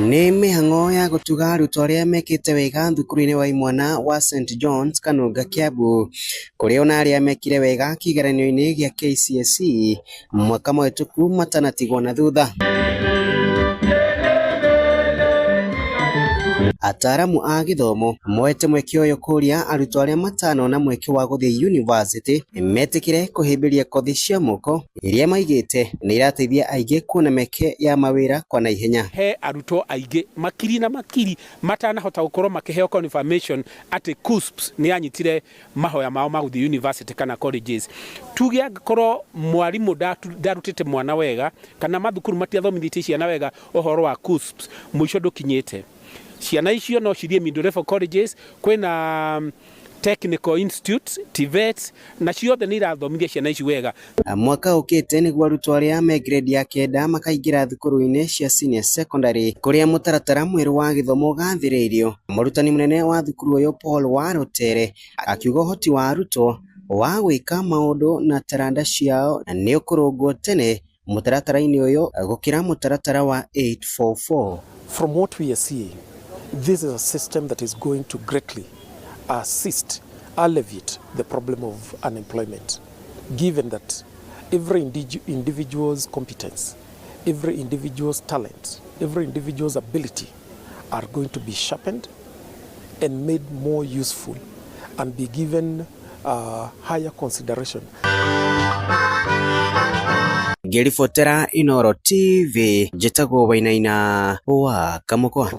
Nĩ mĩhang'o ya gũtuga arutwo arĩa mekĩte wega thukuru-inĩ wa imwana wa St John's Kanunga Kiambu, kũrĩa ona arĩa mekire wega kĩgeranio-inĩ gĩa KCSE mwaka mũhĩtũku matanatigwo na thutha. Ataaramu a gĩthomo moete mweke ũyũ kũria arutwo arĩa matanona mweke wa gũthiĩ yunivasĩtĩ metĩkĩre kũhĩmbĩria kothi cia moko iria maigĩte nĩ irateithia aingĩ kuona mĩeke ya mawĩra kwa naihenya. He arutwo aingĩ makiri na makiri matanahota gũkorwo makĩheo confirmation atĩ KUCCPS nĩ yanyitire mahoya mao ma gũthiĩ university kana colleges. Tuge angĩkorwo mwarimũ ndarutĩte mwana wega kana mathukuru matiathomithĩtie ciana wega ũhoro wa KUCCPS, mũico ndũkinyĩte. Ciana icio no cithiĩ middle level colleges, kwĩna technical institutes, TVETs, na ciothe nĩ irathomithia ciana ici wega. Mwaka ũkĩte nĩguo arutwo arĩa me grade ya kenda makaingĩra thukuru-inĩ cia senior secondary kũrĩa mũtaratara mwerũ wa gĩthomo ũgathĩrĩirio. Mũrutani mũnene wa thukuru ũyũ Paul Warutere akiuga ũhoti wa arutwo wa gwĩka maũndũ na taranda ciao nĩ ũkũrũngwo tene mũtaratara-inĩ ũyũ gũkĩra mũtaratara wa 844. From what we are seeing, this is a system that is going to greatly assist, alleviate the problem of unemployment, given that every individual's competence, every individual's talent, every individual's ability are going to be sharpened and made more useful and be given higher consideration. Ngĩribotera Inooro TV, njĩtagwo Wainaina wa Kamũkwa.